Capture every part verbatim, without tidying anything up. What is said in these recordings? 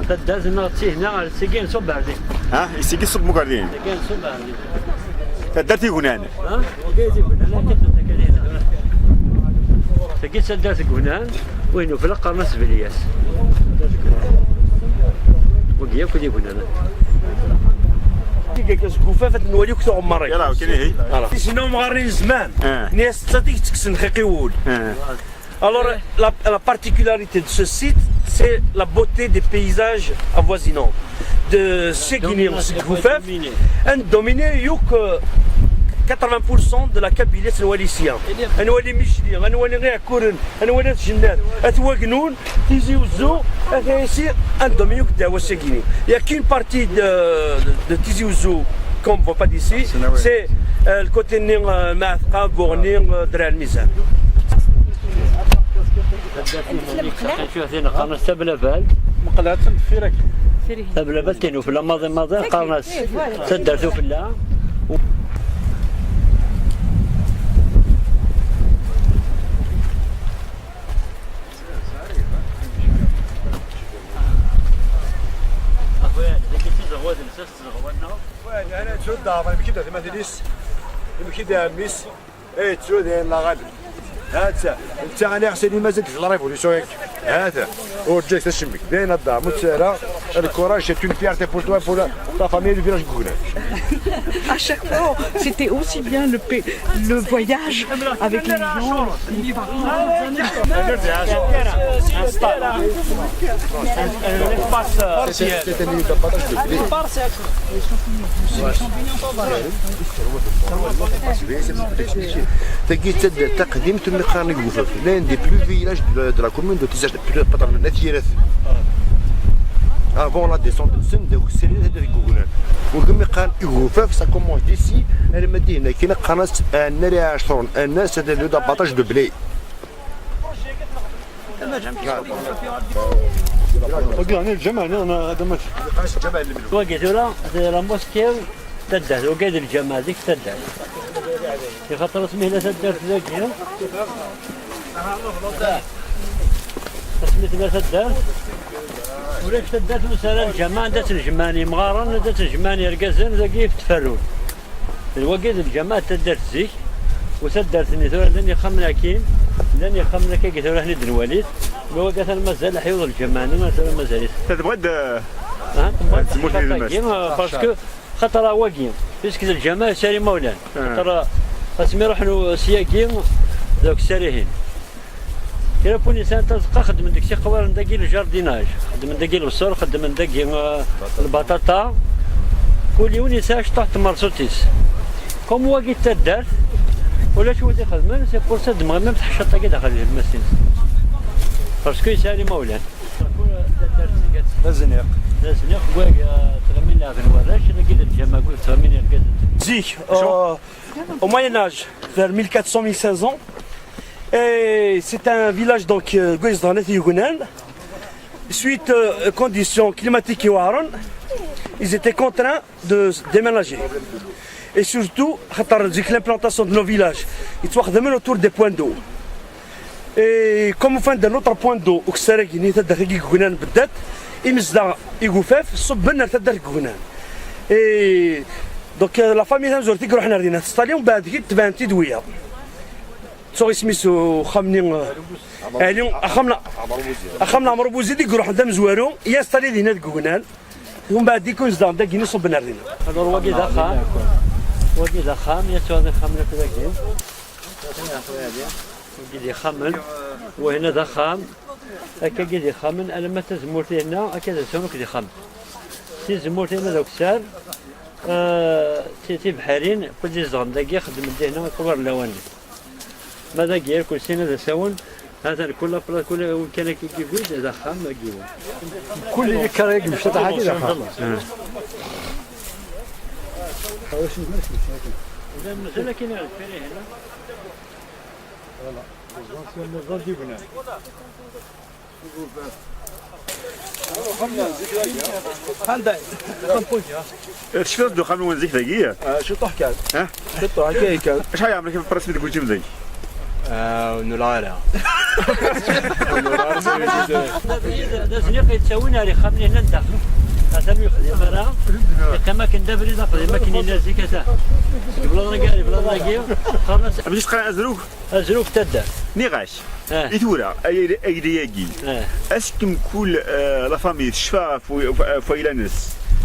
Taddart-nneɣ d tihna ar sigi n Suberdin. Ha, isigi ṣṣub Mukerdin. Sigi n Suberdin. Taddart Ignan. Ha? Wagi d Ignan, akka d akka d Ignan. Tagi d taddart Ignan, win ufella qqaren-as Beliyas. Wagi akk d Ignan. Tiga seg ufaf ad nwali akk tuɣemmar-agi. Yala, akken ihi. Voilà. Tisin umɣar-nni n zzman. Ah. Nni-as d tadig ttekksen xiq i wul. Ah. Alors, la, la particularité de ce site, c'est la beauté des paysages avoisinants de Ségini, Segufef, un dominé, yuk, euh, quatre-vingts pour cent de la Kabylie, c'est Walisia. Un Wali Michli, un Wali Réakourn, un Wali Genève, un Wagnun, Tizi Ouzou, un dominé, yuk, de Ségini. Il n'y a qu'une partie de, de, de Tizi Ouzou qu'on ne voit pas d'ici, c'est, euh, le côté, euh, Maatqa, Bourni, euh, Drar Mizan. Taddart-nni qqaren-as Tablabalt. Meqqleɣ-tt-id deffir-ak. Tablabalt-inu fell-am maḍi maḍi qqaren-as taddart ufella. Axuya, dagi d tizeɣwa d lsas tzeɣwa-nneɣ. Wa, hana tzudd daɣen, amek i d atmaten-is, amek i d ɛemmi-s. Eh, ttu dayen la ɣaleb. Ha-tt-a, netta ɛni ɣas ini mazal deg la révolution yakk. Ha-t-a, ur ǧǧa-k tacemmek. Dayen a dda, mu tara, le courage, c'est une fierté pour toi, pour la, ta famille, le village Gougounan. À chaque fois, c'était aussi bien le, pa- le voyage avec les gens, les parents. C'était c'était un lieu d'abattage de blé. Tagi d taddart taqdimt umi qqaren Igufaf. L'un des plus vieux villages de, de la commune de Tizi Uzzu, pas dans la Natirat. Avant la descente de Send, donc c'est les de Gougounan. Wagi mi qqaren Igufaf, ça commence d'ici, elle m'a dit, qqaren-as Annar Iɛecren, Annar, c'est un lieu d'abattage de blé. Wagi, yeɛni lǧameɛ-nni, neɣ d amek? Wagi tura d la mosquée n taddart, wagi d lǧameɛ deg taddart. Ixaṭer asmi tella taddart dagi, asmi tella taddart, ulac taddart ur nesɛi ara lǧameɛ, anda ttnejmaɛen yemɣaren, anda ttnejmaɛen yergazen, dagi i tferrun. D wagi d lǧameɛ n taddart zik, u taddart-nni tura llan yexxamen akkin, llan yexxamen akkagi tura akken i d-nwali-t, ma wagi atan mazal aḥyuḍ lǧameɛ-nni, tura mazal-it. Ta tebɣa-d, ah, tebɣa-d tmurt n tagi, ah, parce que xaṭer wagi, puisque d lǧameɛ yesɛa imawlan. Ah. Xaṭer asmi ruḥen u-, syagi, d akk sarihin. Kra n win yesɛan tazeqqa xeddmen deg tiqwarin dagi le jardinage, xeddmen dagi lebṣel, xeddmen dagi, euh, lbaṭaṭa. Kul yiwen yesɛa cṭuḥ n tmerṣut-is. Comme wagi d taddart, ulac wid ixedmen, c'est pour ça d-mɣi même teḥciḍt-agi daxel di tlemmast-ines. Parce que yesɛa imawlan. D azniq. D azniq, wagi, euh, ttɣimin leɛben warrac, dagi d lǧameɛ, wagi ttɣimin irgazen. Zik, euh, au Moyen Âge, vers mille quatre cents, mille cinq cents, et c'est un village, donc, euh, Gwezdanat Yugnan. Suite, euh, conditions climatiques iweɛren, ils étaient contraints de se déménager. Et surtout, xaṭer zik l'implantation de nos villages, yettwaxdamen autour des points d'eau. Et comme ufan-d un autre point d'eau, ukessar-agi-nni, taddart-agi n Yugnan beddat, imezdaɣ Igufaf ṣubben ar taddart n Yugnan. Et donc, euh, la famille tamezwarut i iruḥen ar dinna, teṣṭali, umbeɛd-agi tebɛen-t-id wiyaḍ. Ttuɣ isem-is uxxam-nni, eh, Ɛli, axxam n, axxam n Ɛmer Ubuzid i iruḥen d amezwaru, i yesṭali dinna deg Yugnan. Umbeɛd i kun zedɣen dagi-nni ṣubben ar dinna. Alors, wagi d axxam, wagi d axxam, yettuɣ d axxam n akk dagi. Wagi d ixxamen, wahina d axxam, akkagi d ixxamen, alamma tazemmurt-inna, akka d asawen akk d ixxamen. Tizemmurt-inna d akessar, eh, ti-, tibḥirin, kul izedɣen dagi, xeddmen dihna, akk war lawan. Ma dagi, irkul sin ad asawen, hatan kul apla-, kul win kan akka i yewwin, d axxam, ad yiwen. Kul ikar-agi, mectaṭaḥ-agi d axxam. Mazal akin ar deffir ihi. Voilà. Tecfiḍ-d uxxam-nwen zik dagi? Ah, ciṭuḥ kan. Ha? Ciṭuḥ, akka kan. Acḥal yeɛmer-ik a Papa Rasmi deg uǧim dagi? Ah, ur nnuleɣ ara. D azniq yettawin ar ixxamen-nni n daxel. Ata mi yexdim ara, yeqqim akken d abrid aqdim akken yella zik ata. Deg blaḍ-agi, deg blaḍ-agi, qqaren-as Abdis qran azrug. Azrug taddart. Niɣac, eh, i tura, ay-, ayla-agi, eh, est-ce que mkul, eh, la famille tecfa ɣef w-, ɣef, ɣef wayla-nnes?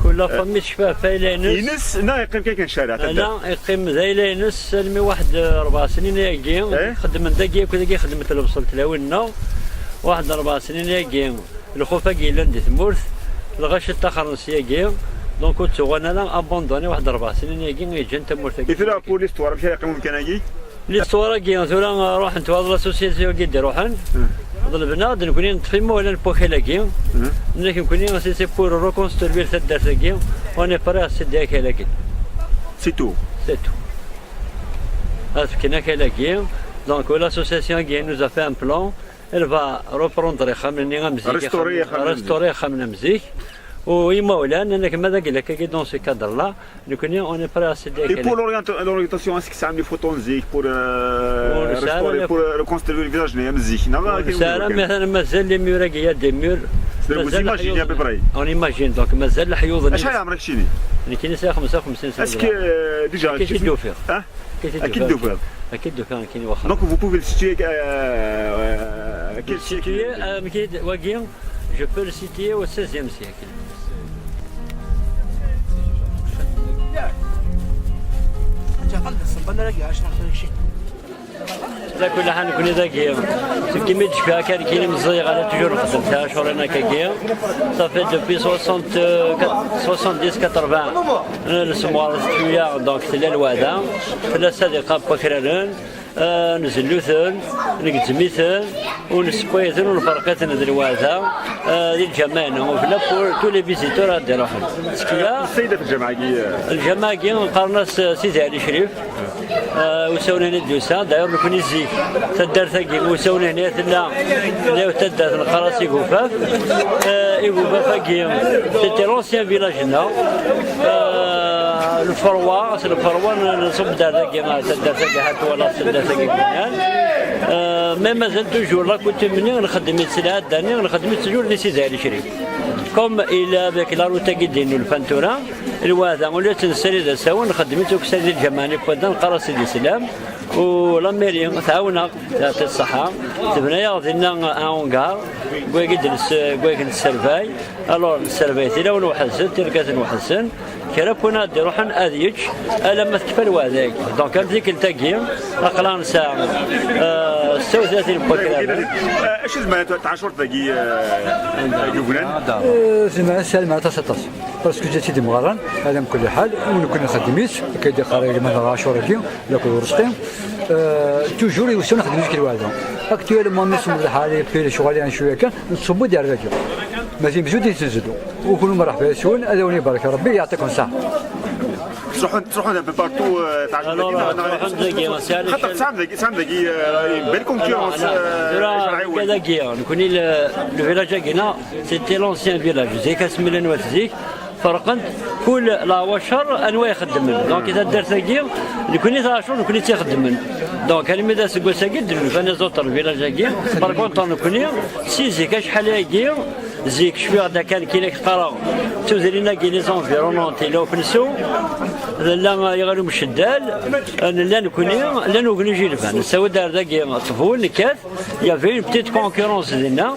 Kul la famille tecfa ɣef wayla-nnes. Ines, neɣ yeqqim kan kan ccariɛ, taddart? Ala, yeqqim d ayla-ines almi waḥed, eh, rebɛa snin ayagi. Eh? Xeddmen dagi akk, dagi xeddment lebṣel tlawin-nneɣ. Waḥed rebɛa snin ayagi, lxuf-agi yellan di tmurt, lɣaci ṭṭaxren syagi, donc ur ttuɣan ara abandonné waḥed rebɛa snin ayagi i yeǧǧan tamurt-agi. I tura pour l'histoire, amek ara yeqqim umkan-agi? L'histoire-agi, tura ruḥent waḍ l'association-agi d-iruḥen, hmm, ḍelben-aɣ-d nekkni neṭṭef imawlan n wakal-agi, hmm, nnek nekkni si c'est pour reconstruire taddart-agi, on est prêt à céder akal-agi. C'est tout. C'est tout. Ad fken akal-agi, donc l'association-agi nous a fait un plan, elle va reprendre ixxamen-nni am zik, restaurer ixxamen-nni am zik. U imawlan, anak ma d agla-agi dans ce cadre-là, nekkni on est prêt à céder. Et pour l'orienta-, l'orientation, est-ce que tesɛam les photos n zik pour, euh, restaurer, pour, euh, reconstruire le village-nni am zik? Neɣ akken ur nesɛi ara, mazal les murs-agi, il y a des murs. Vous imaginez à peu près. On imagine, donc mazal leḥyuḍ-nni. Acḥal ɛemṛek keččini? Nekkini sɛiɣ xemsa u xemsin sna. Est-ce que, euh, déjà, akken i d-ufiɣ. Hein? Akken i d-ufiɣ. Akken i d-ufiɣ. Donc vous pouvez le situer, euh, euh, à quel siècle? Situer, euh, amek i d-, wagi, je peux le situer au seizième siècle. Ala kulli ḥal, nekkni dagi, seg imi d-cfiɣ akka nekkini meẓẓiyeɣ, ala toujours nxeddem tiɛcurin akkagi. Ça fait depuis soixante, soixante-dix, quatre-vingts, eh, lesemɣer d cwiya, donc tella lweɛda, tella ssadiqa n wakraren, eh, nzellu-ten, ngezzem-iten, u nessewway-iten, u nferq-iten d lweɛda, eh, di lǧameɛ-inu, u bla pour tous les visiteurs ad d-iruḥen. Ttekkiya. Ssayda fi lǧameɛ-agi, eh? Lǧameɛ-agi qqaren-as, eh, Sidi Ɛli Crif. Eh, usawen-nni d-yusa, d'ailleurs, nekkni zik, taddart-agi, usawen-nni tella, tella taddart neqqar-as Igufaf. Eh, Igufaf-agi, c'était l'ancien village-nneɣ. Eh, lferwa, s lferwa n-, nṣubb-d ar dagi, ɣer taddart-agi, ḥaṭ wala s taddart-agi Gugnan. Eh, mais mazal toujours la coutume-nni, nxeddem-itt s lɛadda-nni, nxeddem-itt toujours di Sidi Ɛli Crif. Comme il est avec la route-agi d-innulfan tura, lweɛda, ula d-nessarid asawen, nxeddem-itt akk s lǧameɛ-nni n wadda, neqqar-as Sidi Slam, u la mairie tɛawen-aɣ, teɛṭi ṣṣeḥḥa, tebna-yaɣ dinna un hangar, deg wayagi d-nes-, deg wayagi nesservay, alors nesservay tilawin weḥd-sen, tirgatin weḥd-sen, kra n win ad d-iruḥen ad yečč, alamma tekfa lweɛda-agi. Donc, am tikkelt-agi, aql-aɣ nesɛa, euh, setta u tlatin n wakraren. Eh, acu tebɣa tɛacurt dagi, eh, dagi Gugnan? Eh, tebɣa tesɛa lmeɛna aṭas, aṭas. Parce que ǧǧet-id imɣaren, ala mkul ḥal, u nekkni nxeddem-itt, akka i d-iqqar gma-tneɣ Ɛacur-agi, d akked Urezqi. Euh, toujours i usawen nxeddem-itt deg lweɛda. Actuellement, mi semmeḍ lḥal, et puis lecɣal-a cwiya kan, nettṣubbu-d ar dagi. Ma d imezdu di tezdu. U kunwi merḥba yes-wen, ad awen-ibarek Rebbi, yeɛṭikum ṣṣeḥḥa. Truḥem, truḥem un peu partout, euh, tɛejbem dagi, neɣ, neɣ, xaṭer tesɛam dagi, tesɛam dagi, euh, une belle concurrence, euh, tura, dagi, nekkni le, le village-agi-na, c'était l'ancien village. Zik asmi llan wat zik, ferqent kul leɛwacer anwa ixeddmen. Donc, taddart-agi, nekkni tɛacur, nekkni tt-ixeddmen. Donc, almi d aseggas-agi, d-nufa les autres village-agi. Par contre, nekkni, si zik acḥal-agi, zik cfiɣ-d akka nekkini ak-qqareɣ, tudrin-agi, les environnants, yella ukensum, nella Iɣil Umceddal, nella nekkni, llan wegni jilban. Nessaweḍ ar dagi, ṭbul, nekkat, il y avait une petite concurrence dinna.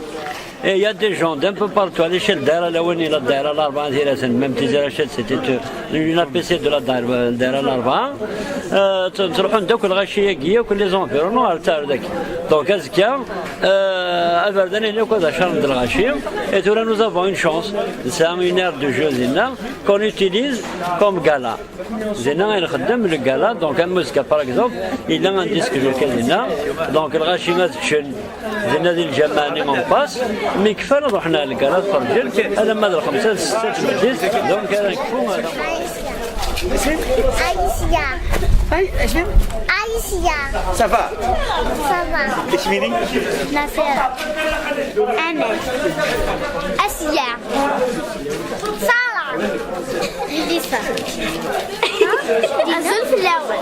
Et il y a des gens d'un peu partout, à l'échelle de Dera Lawani, la Dera Larbaa, même Tizi Rached, c'était, euh, une A P C de la Dera, Dera Larbaa. Euh, ttruḥun-d akk lɣaci-agi, akk les environs, ar tar daki. Donc, azekka, euh, aberdan-nni akk ad acarent lɣaci. Et tura, nous avons une chance. C'est une aire de jeu dinna qu'on utilise comme gala. Dinna i nxeddem le gala, donc am uzekka, par exemple, yella un disque jockey dinna, donc lɣaci ad ččen dinna di lǧameɛ-nni en face, mi kfan ad ruḥen ar le gala, tferǧen, alamma d lxemsa, d ssetta, d tmeddit, donc ara nekfu. Alicia. Ay, acu? Alicia. Ça va? Ça va. Isem-nni? Nasira. Amen. Asiya. Sara. Lisa. Azul fell-awen.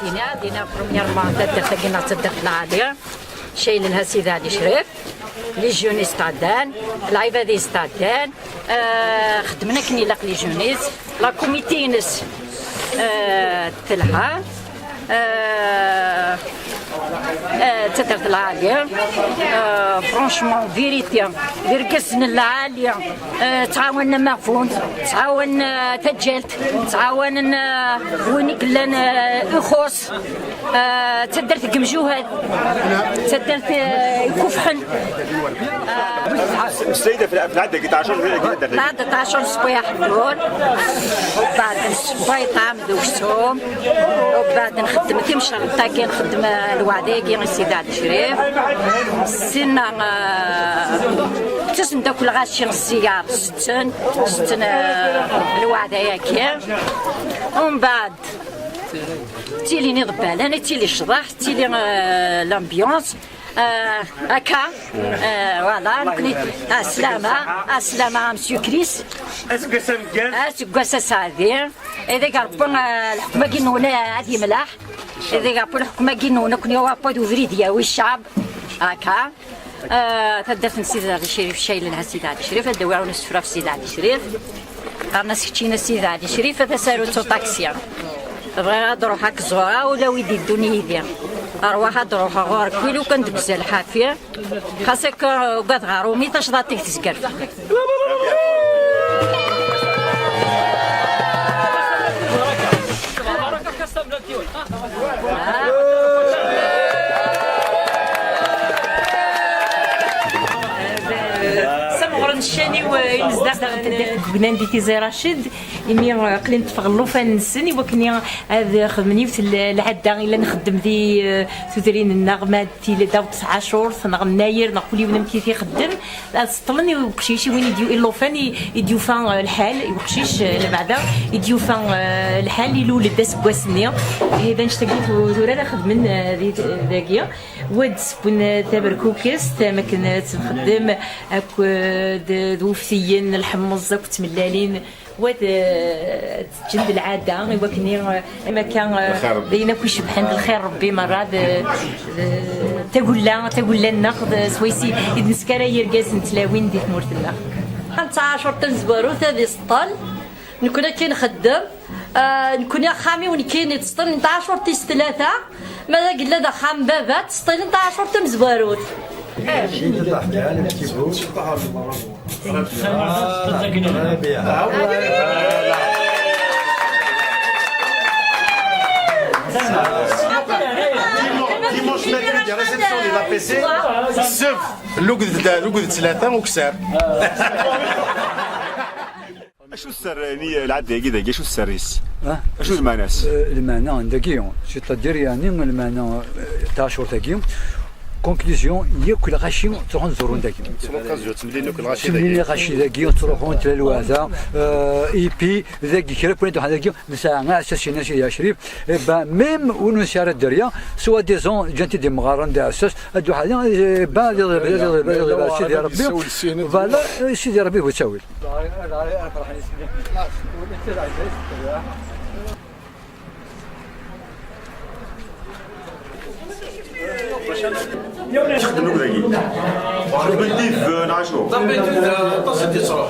Dina, dina, premièrement, taddart-agi neɣ d taddart lɛali. Cay nelha Sidi Ɛli Crif, les jeunes i s-tɛeddan, lɛibad i s-tɛeddan, eh, xeddmen akken ilaq les jeunes, la comité-ines, eh, telha, eh, eh, d taddart lɛali, eh, franchement, vérité, d irgazen lɛali, eh, ttɛawanen amaɣbun, ttɛawanen, eh, taǧǧalt, ttɛawanen, eh, win i yellan, eh, ixuṣ. Ah, d taddart deg yimjuhad, d taddart, ah, ikufḥen. Ah, Mslayda fi lɛadda n tɛacur n taddart. Lɛadda n tɛacur n ṣṣbeḥ ḥdur. Ubeɛd nsewway ṭṭɛam d uksum. Ubeɛd nxeddem timcerḍt-agi, nxeddem, ah, lweɛda-agi i Sidi Ɛli Crif. Sinna, ah, ttasen-d akk lɣaci zziyar, setten, setten, ah, lweɛda-agi. Umbeɛd, ttilin iḍebbalen, tili ccḍeḥ, tili, euh, l'ambiance, euh, akka, euh, voilà, nekni, aslama, aslama, monsieur Chris. Aseggas ameggaz. Aseggas aseɛdi. Ideg Rebbi, euh, lḥekma-agi-nwen ad yemleḥ. Ideg Rebbi lḥekma-agi-nwen ad ken-yawi abrid yawi ccɛeb. Akka. Ah, taddart n Sidi Ɛli Crif, ccay lelha Sidi Ɛli Crif, ad d-awiɣ asefru ɣef Sidi Ɛli Crif. Qqaren-as keččini a Sidi Ɛli Crif, a tasarut uṭaksi. Bɣiɣ ad ruḥeɣ ad k-ẓureɣ, ula wi d-iddun yid-i. Rwaḥ ad ruḥeɣ ɣur-k, win ukan deg uzal ḥafi. Xas akka ugadeɣ ɣer umi, tacḍaṭ-ik tezger fell-i. S ameɣren ccan-iw, eh, imezdaɣ daɣen taddart deg ugnan di Tizi Racid, imi, eh, aql-i neṭṭfeɣ llufan-nsen i wakken ad xedmen yiwet n lɛadda i la nxeddem di, eh, tudrin-nneɣ, ma d tili d awet tɛacurt neɣ nnayer neɣ kul yiwen amek i t-ixeddem. Ad seṭṭlen i uqcic, i win i d-yu-, i llufan i, i d-yufa, eh, lḥal, i uqcic, eh, lmeɛda, i d-yufa, eh, lḥal, ilul-d aseggas-nni. Ihi d annect-agi tu-, tura ara xedmen, eh, di, dagi. Wa d-sewwen, eh, taberkukest, am akken ad tt-nxeddem akk, eh, d, d wuftiyen, lḥemmeẓ, akk d tmellalin. Wa d, eh, teǧǧen d lɛada, i wakken i, eh, am akka, eh, d ayen akk icebḥen d lxir Rebbi merra, d, d tagulla, tagulla-nneɣ, d swayes i, i d-neskaray irgazen d tlawin di tmurt-nneɣ. Am tɛacurt tamezwarut ad iseṭṭel, nekkni akka i nxeddem. Ah, nekkni axxam-iw nekkini ttseṭṭlen tɛacurt tis tlata, ma d agella d axxam n baba ttseṭṭlen tɛacurt tamezwarut. Sauf lugd d, lugd d tlata ukessar. Acu sser-nni lɛadda-agi dagi, acu sser-is? Ah? Acu d lmeɛna-s? Eh, lmeɛna n dagi, c'est-à-dire, yeɛni, lmeɛna, eh, taɛcurt-agi, conclusion, yakk lɣaci ttruḥun zurun dagi. C'est l'occasion, ttemlilin akk lɣaci dagi. Ttemlilin lɣaci dagi, ttruḥun, tella lweɛda, eh, et puis, dagi, kra n wayen dagi, nesɛa aɛessas-ines, Sidi Ɛcrif, eh ben, même ur nesɛi ara dderya, soi-disant, ǧǧan-t-id imɣaren d aɛessas, ad d-uḥaden, eh ben, ad iḍleb, ad iḍleb, ad iḍleb, Sidi Ṛebbi. Voilà, eh, Sidi Ṛebbi bu ttawil. Txeddmem dagi? Txeddmem des vœux neɣ acu?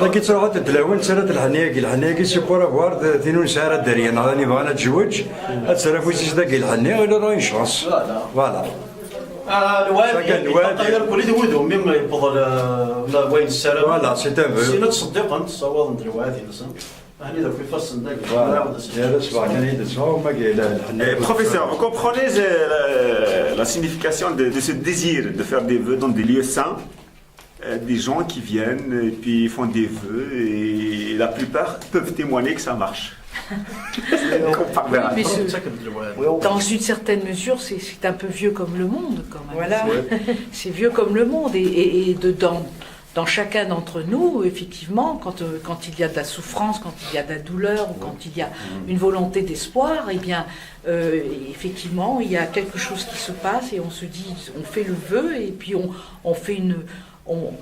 Dagi ttruḥunt tlawin, ttarrant lḥenni-agi. Lḥenni-agi, c'est pour avoir de, tin ur nesɛi ara dderya, neɣ d ayen yebɣan ad tezweǧ, ad terr afus-is dagi lḥenni, il aura une chance. Voilà. Ah, lwad, chacun lwad. Yeṭṭaṭṭay irkelli d wudem, mi yewweḍ l-, l-, wayen ssaramen. Voilà, c'est un vœu. Sin ad ttṣeddiqen, ssawaḍen-d lwad-nsen. Ɛni d akk ifassen dagi. Voilà. Yal asbeɛ kan i d-tesɛu, ma g-, la, la, Eh, professeur, vous comprenez, euh, la, la signification de, de ce désir de faire des vœux dans des lieux saints, euh, des gens qui viennent et puis font des vœux et la plupart peuvent témoigner que ça marche. Qu'on part vers la... Oui, mais ce- dans une certaine mesure, c'est, c'est un peu vieux comme le monde, quand même. Voilà. C'est vieux comme le monde. Et, et, et dedans, dans chacun d'entre nous, effectivement, quand, euh, quand il y a de la souffrance, quand il y a de la douleur, ou quand il y a une volonté d'espoir, eh bien, euh, effectivement, il y a quelque chose qui se passe et on se dit, on fait le vœu et puis on, on fait une, on,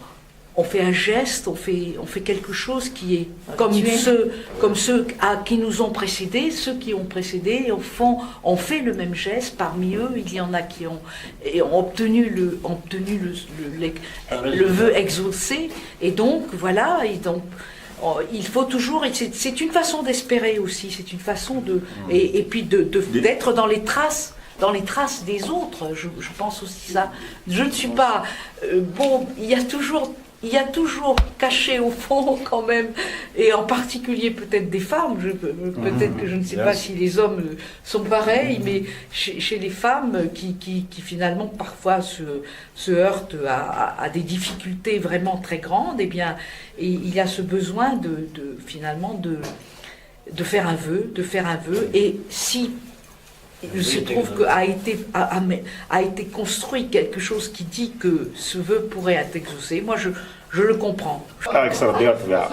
on fait un geste, on fait, on fait quelque chose qui est comme ceux, comme ceux à, qui nous ont précédés. Ceux qui ont précédé, au fond, ont fait le même geste. Parmi eux, il y en a qui ont, et ont obtenu le, obtenu le, le, le vœu exaucé. Et donc, voilà, et donc, euh, il faut toujours, et c'est, c'est une façon d'espérer aussi, c'est une façon de, et, et puis de, de, d'être dans les traces, dans les traces des autres. Je, je pense aussi ça. Je ne suis pas, euh, bon, il y a toujours, il y a toujours caché au fond quand même, et en particulier peut-être des femmes, je, peut-être que je ne sais pas si les hommes, euh, sont pareils, mais chez, chez les femmes qui, qui, qui finalement parfois se, se heurtent à, à, à des difficultés vraiment très grandes, eh bien, et il y a ce besoin de, de, finalement de, de faire un vœu, de faire un vœu, et si il se trouve que a été, a, a- a été construit quelque chose qui dit que ce vœu pourrait être exaucé, moi je, je le comprends. Avec ça, regarde, regarde.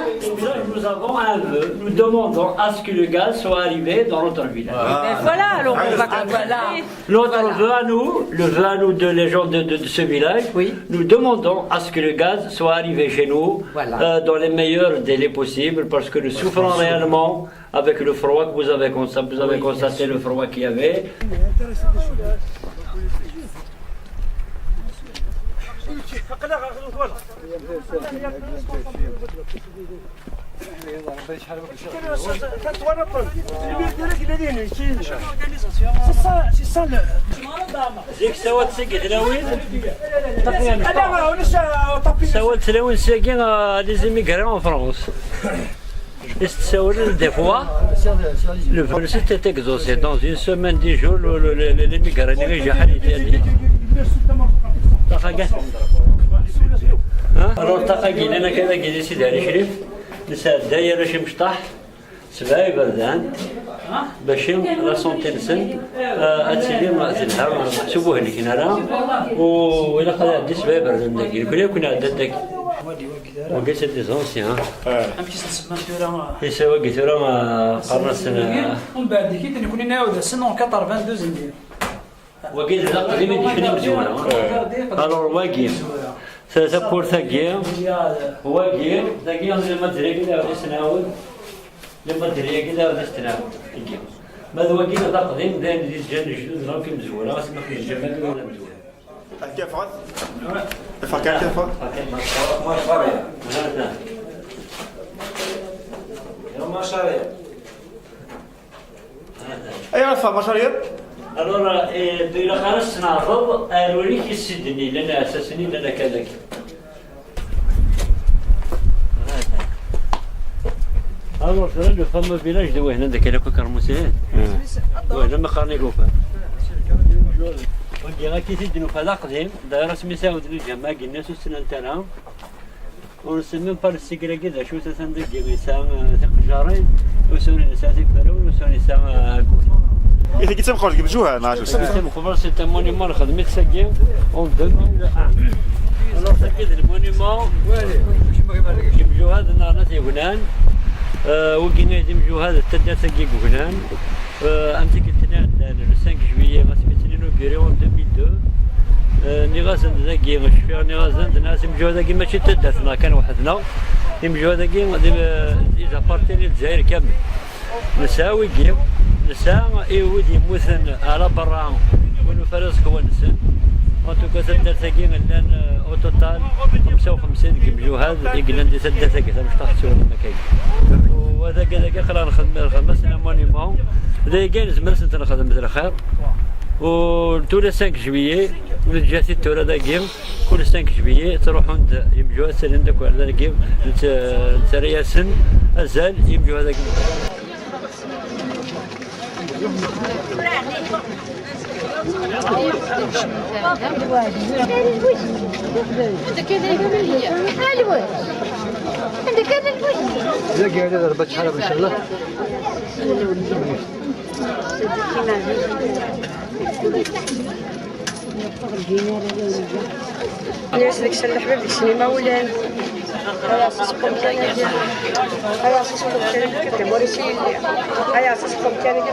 Nous avons un vœu. Nous demandons à ce que le gaz soit arrivé dans notre village. Ben voilà, alors on va continuer. Notre vœu à nous, le vœu à nous, de, les gens de, de- de ce village, oui, nous demandons à ce que le gaz soit arrivé chez nous, voilà, euh, dans les meilleurs délais possibles, parce que nous souffrons réellement avec le froid que vous avez constaté, vous avez constaté le froid qu'il y avait. C'est ça, c'est ça le. Zik sawal seg tlawin. Sawal tlawin sagi, euh, les immigrés en France. Est-ce que ça veut dire des fois, le vol, c'était exaucé. Dans une semaine, dix jours, le, le, le, le, l'immigré, les gens, ils viennent. Hein? Alors, t'as qu'à guider, là, qu'à guider, c'est d'aller chez lui. Mais ça, d'ailleurs, je me Sebɛa iberdan, bac la santé-nsen, eh, ad tili telha, ur ttbuhliken ara, u ilaq ad iɛeddi sebɛa iberdan dagi. Nekni akk nɛedda dagi. Wagi c'est des anciens, hein. Amek i sen-semman tura? Isa wagi tura, eh, qqaren-asen, eh, umbeɛd-agi, nekni nɛawed-asen en quatre-vingt-douze-nni. Wagi d aqdim i d-kfan imezwura. Alors, wagi, ta-, tawwurt-agi, wagi, dagi, limadri-agi d aɛudiṣ n ɛawed, limadri-agi d aɛudiṣ n ɛawed, agi. Ma d wagi d aqdim, d ayen d-yeǧǧan lejdud-nneɣ akk imezwura, asmi akken yeǧǧa Malu d amezwura. Akka ffɣet? Ffɣet kan, akka ffɣet? Akka ffɣet. Ayɣer tfehmeḍ acu ara yir? Alors, eh, ilaq ara s-neɛreḍ aruri-k i Sidni, llan iɛessasen-nni llan akka dagi. Alors, tura, le fameux village de Wehna, de Kelako Karmouté. Wehna, ma qqaren i Goufa. Wagi akka i t-id-nufa d aqdim, dayar asmi s-ɛawden lǧameɛ-agi-nni ur ssnent ara. Ur nessin même pas le sigle-agi d acu-t, atan dagi yesɛa, eh, tiqejjarin, ur nesɛi tiferrun, ur nesɛi, eh, agul. I tagi d tameqqrant deg Mjuhad, neɣ acu? Tagi d tameqqrant, c'est un monument, nexdem-it sagi en deux mille un. Alors, tagi d le monument deg Mjuhad neɣ n At Yegnan. Eh, wagi ay d Imjuhad d taddart-agi n Yegnan. Euh, am tikkelt-nni iɛeddan, le cinq juillet, asmi tt-inauguriɣ en deux mille deux, euh, nniɣ-asen-d dagi, cfiɣ, nniɣ-asen-d, nniɣ-as, imjuhad-agi mačči d taddart-nneɣ kan weḥd-neɣ, imjuhad-agi d, euh, ils appartiennent i Lezzayer kamel. Nesɛa wigi, nesɛa i wid yemmuten ala berra, win ufan aẓekwa-nsen. En tout cas, taddart-agi llan, euh, au total xemsa u xemsin deg yimjuhad i yellan di taddart-agi, tamecṭaḥt ttwalin akkagi. U dagi, dagi aql-aɣ nxeddem, nxeddem-asen un monument. D ayagi nezmer ad sen-nexdem d lxir. U tous les cinq juillet, neǧǧa-t-id tura dagi, kul cinq juillet ttruḥun-d yimjuhad, ttalin-d akk ar dagi, nett-, nettarra-yasen azal i yimjuhad-agi. Yes, deg-sen leḥbab, deg-sen imawlan. Ay, ɛṣiṣ n wemkan-agi. Ay, ɛṣiṣ n wemkan-agi, d amur-is yelli. Ay, ɛṣiṣ n wemkan-agi.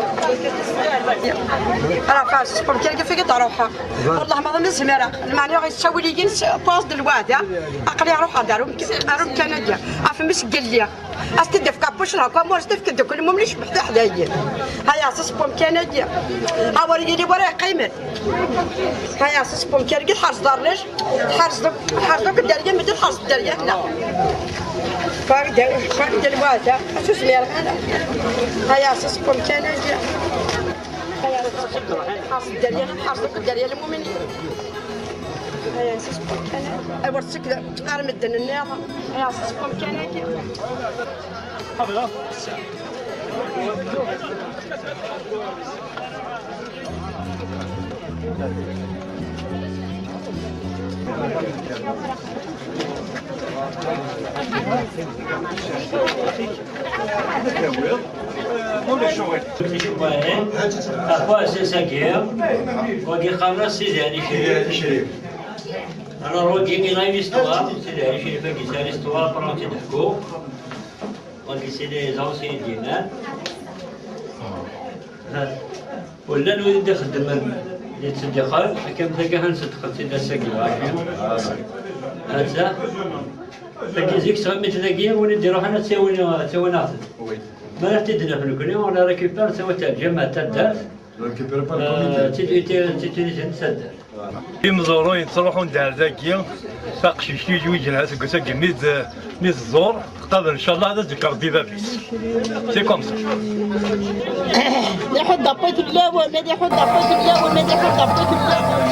Ara ɛṣiṣ n wemkan-agi, fik i d-ruḥeɣ. Wellah ma zmireɣ. Lmeɛna yettawil-iyi s poste de lweɛda. Aql-i ruḥeɣ-d ar umk-, ar umkan-agi. Ɣef mi s-gelliɣ. As-t-id-efk abbuc n lḥukam, ur as-t-efk deg lmum li cebbeḥ taḥdayin. Ay, ɛṣiṣ n wemkan-agi. Awer yili wara yeqqimen. Ay, ɛṣiṣ n wemkan-agi, tḥerzeḍ arnec, tḥerzeḍ, tḥerzeḍ akk dderya, medden tḥerzeḍ dderya-nneɣ. Fak d, fak d lweɛda, acu zmireɣ ara. Ay, ɛṣiṣ n wemkan-agi. Ay, ɛṣiṣ n wemkan, tḥerzeḍ dderya, tḥerzeḍ akk dderya n lmuminin. Ay, ɛṣiṣ n wemkan-agi. Awer tsekd, ar medden nniḍen. Ay, ɛṣiṣ n wemkan-agi. Ɣef uɛessas-agi, wagi qqaren-as Sidi Ɛli Crif. Alors, wagi, il a une histoire, Sidi Ɛli Crif-agi, c'est l'histoire, après, ad tt-id-ḥkuɣ. Wagi, c'est les anciens d-yennan. Ha. U llan wid i d-ixeddmen di tteddiqen, akka am tagi, ha nṣeddqen-tt-id ass-agi, ha-tt-a. Tagi zik ttɣimit dagi, win i d-iruḥen ad tt-yawin, ad tt-yawin aɣ-ten. Mi ara t-id-naf nekni, on la récupère, tawi-tt ɣer lǧameɛ n taddart. Euh, d tidi-, d tidi-, d tidi n taddart. Imeẓẓuɣen yettruḥun-d ar dagi, taqcict i yeǧǧa aseggas agi mi d-, mi tẓur, teqqar ncallah ad d-tekker di bab-is. C'est comme ça. Ad iḥudd appi fell-awen, ad iḥudd appi fell-awen, ad iḥudd appi fell-awen.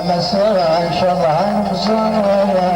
Amassaɣ, ncallah, ad nẓer.